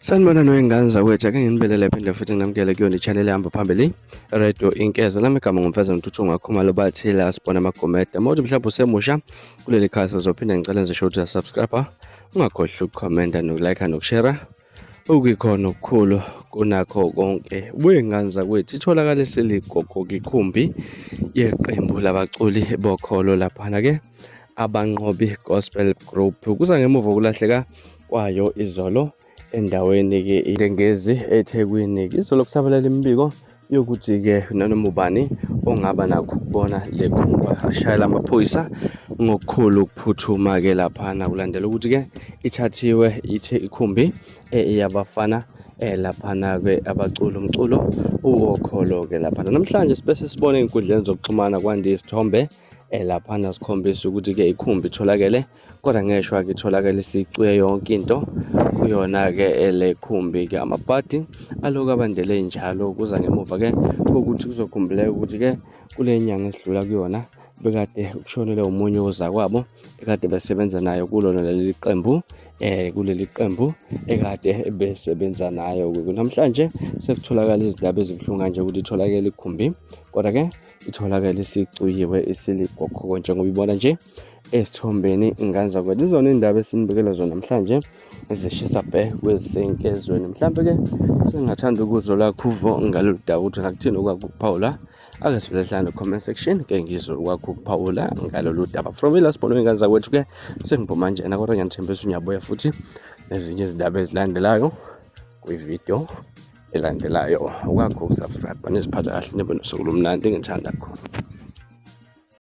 Sanibona noyingane zakwethu, ake nginibelele phinde futhi nginamukele kuyona i-channel ehamba phambili Radio Inkeza. Lami igama ngumfeza Mthuthu ngakhumalo bathi la sibona amagomede. Uma uthi mhlawumbe usemusha kuleli khasi uzophinde ngicela nje ukuthi subscribe, ungakhohlwa ukukhomenta nokulike nokushare. Okuyikhona okukhulu kunakho konke. Wey'ngane zakwethu itholakale seligogo ikhumbi yeqembu labaculi bokholo laphana-ke Abanqobi Gospel Group. Kuza ngemuva kokulahleka kwayo izolo endaweni-ke iNdengezi eThekwini. Izolo kusabalala imibiko yokuthi-ke nanoma ubani ongaba nakho ukubona le khumba ashayela amaphoyisa ngokukhulu ukuphuthuma-ke laphana kulandela ukuthi-ke ithathiwe ithe ikhumbi yabafana laphana-ke abacula umculo uwokholo-ke laphana. Namhlanje sibese sibone ey'nkundleni zokuxhumana kwande isithombe laphana sikhombisa ukuthi-ke ikhumbi itholakele kodwa ngeshwa-ke itholakele isicwiye yonke into kuyona-ke le khumbi-ke. Amabhadi aloku abandele njalo kuza ngemuva-ke kokuthi kuzokhumbuleka ukuthi-ke kule nyanga esidlula kuyona bekade kushonele omunye wozakwabo ekade besebenza nayo kulona leli qembu kuleli qembu ekade besebenza nayo. Namhlanje sekutholakala izindaba ezibuhlungu kanje ukuthi itholakele ikhumbi, kodwa-ke itholakele isicwiyiwe isiligokhoko njengoba ibona nje esithombeni ingane zakwethu. Izona iy'ndaba esinibekela zona namhlanje ezishisa bhe kwezisenkezweni. Mhlampe-ke sengingathanda ukuzwa olwakho uvo ngalolu daba ukuthi ngakuthini okwakho ukuphawula. Ake sivele hlala comment section ke ngizwe okwakho ukuphawula ngalolu daba. From ila sibona iy'ngane zakwethu-ke sengiphuma njena, kodwa ngiyanithembisa ngiyabuya futhi nezinye izindaba ezilandelayo kwividiyo elandelayo. Okwakho ukusubscribe, niziphathe kahle, nibe nosuku olumnandi. Ngithanda kakhulu.